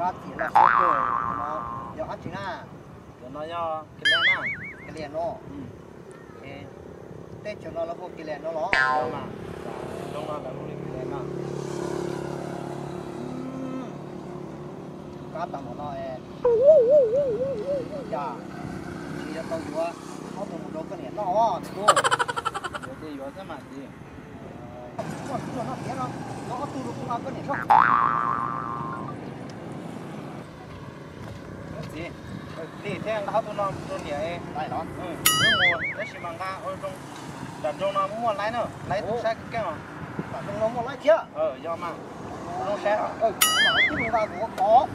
Kab txiv laj siab kawg no, yog dab tsi na? Cov no yog kis len na. Kis len no. Teb chaws no lawv hu kis len no los? Yog mas, roob no lawv hu li kis len no. Kab tag npaum no es, cas tsis yuav tau yuav ob tug mus rau koj niam noj os txiv tub? Yuav ces yuav xwb mas txiv. Muaj txiv los noj tiav no, noj ob tug rau kuv nqa koj niam soj. Txiv, li thiab nqa ob tug no rau niam. Wb mus tab sis mas nqa ua zoo, nram nroog no muaj laib na, laib tub saib keej os. Nram nroog no muaj laib thiab. Yog mas, ua zoo saib os. Tib nqa kuv ua kov.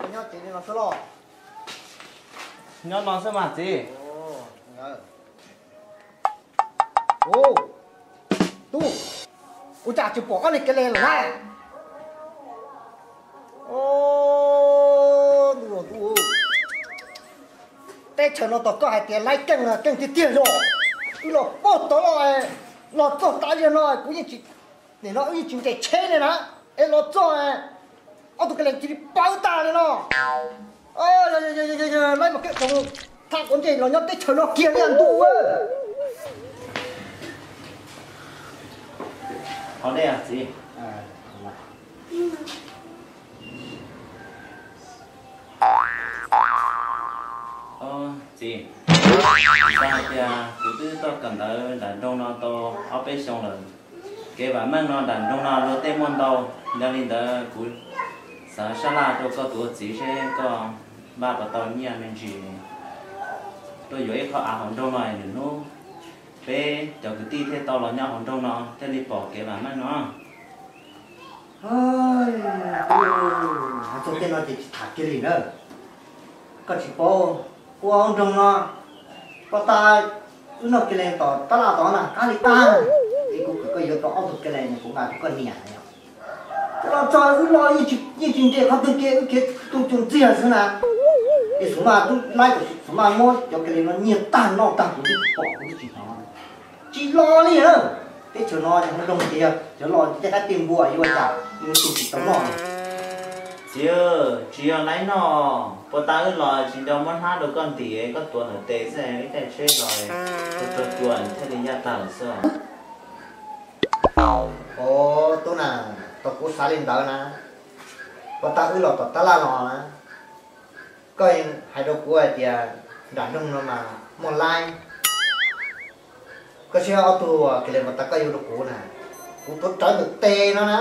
Nyob tsev li no xwb los? Nyob no xwb mas txiv. Ub, tub, ua cas tsis pom koj li kev le lawm na? Ntuj, teb chaws no tos koj hais tias laib keej keej tiag tiag yog. Wb los pog tod los, los txog tav liaj no kuv yeej tsis, nim no wb yeej tsis nres tsheb li na, es los txog ob tug kev le cia li pawv tag li no. Laib mas keej, thaj quav ntsej los nyob teb chaws no kiag li ntuj. Qhov dej txiv. Txiv, xav hais tias kuv twb tuaj kawm ntawv nram nroog no tau ob peb xyoo lawm. Kev vam meej no nram nroog no luag tej muaj ntau, yog li ntawd kuv xav sab laj rau koj tus txiv seb koj npaj puas tau nyiaj me ntsis tuaj yuav ib qho av hauv nroog no, lwm hnub peb cov kwv tij thiaj tau los nyob hauv nroog no thiaj li pom kev vam meej no. Txog tej no ces tsis tham kiag li na. Koj tsis paub, ua hauv nroog no, pov tas wb noj kev lees tom tab laj tod na qab li qab. Es kuv kom koj yuav tau ob tug kev lees no kuv nqa rau koj niam na yom. Cov no txog wb los yeej tsis nres qhov twg kiag, wb khiav tu cus ntxiag xwb na. Es xub maj tub laib kom xub maj muab cov kev lees no nyiag tag noj tag kuv twb tsis pom kuv twb tsis hnov. Tsis los li na. Teb chaws no hauv nroog tias yog cov los tej qaib tej npua yuav ua cas, yuav tu tsis tau noj. Txiv, tsis yog laib noj, puag ta wb los tsis nco muab hnab rau koj ntim, koj tuav ntawm tes xwb, ib caij tsheb los tsuag tsuag cua thiaj li ncaj tag lawm xwb. Os tub na, tau kuv xav li ntawd na, puag ta wb los tom tab laj los na, koj hais rau kuv hais tias nram nroog no mas muaj laib. Koj saib ob tug kev lees puag ta koj yuav rau kuv na, kuv tuav rawv ntawm tes no na,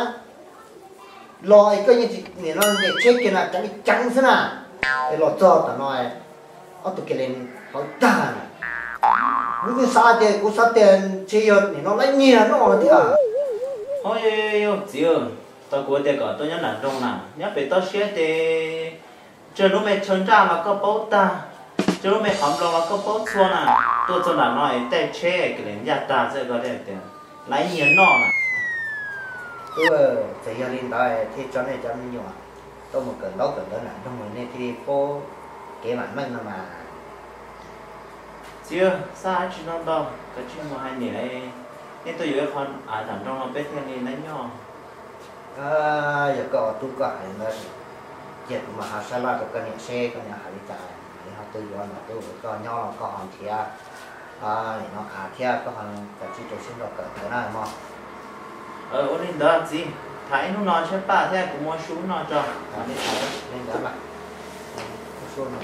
los es koj yeej tsis nim no nres tsheb kiag na, ceev li ceev xwb na. Es los txog tam no ob tug kev lees pawv tag na. Kuv yeej xav tias, kuv xav tias ntshe yog nim no laib nyiag noj lawm tiag. Txiv, tau kuv tias kom tuaj nyob nram nroog na, nyob pem toj siab ces tsawg lub me chaw nraj los koj paub tag, tsawg lub me qhov nploos los koj paub txhua na. Tuaj txog nram no es caij tsheb kev lees ncaj tag xwb, koj thiaj tias laib nyiag noj na. Tub, txawm yog li ntawd thiaj tso nej cov me nyuam tuaj mus kawm ntaub kawm ntawv nram nroog nej thiaj li paub kev vam meej no mas. Txiv, xav tsis no ntau, koj tsis mus hais niam, nej tuaj yuav ib qho av nram nroog no peb thiaj li laib nyob. Yog koj ua tub koj hais li ntawd, cia kuv mam ho sab laj rau koj niam seb koj niam hais li cas, mam li ho tuaj yuav no, tub, koj nyob los koj ho nrhiav. Nim no av thiab koj ho kav tsij rau siab nrog kawm ntawv na mog. Ua li ntawd txiv, tham ib hnub no saib paj thiab kuv mus ua su hnub no tso. Li ntawd mas, ua su no.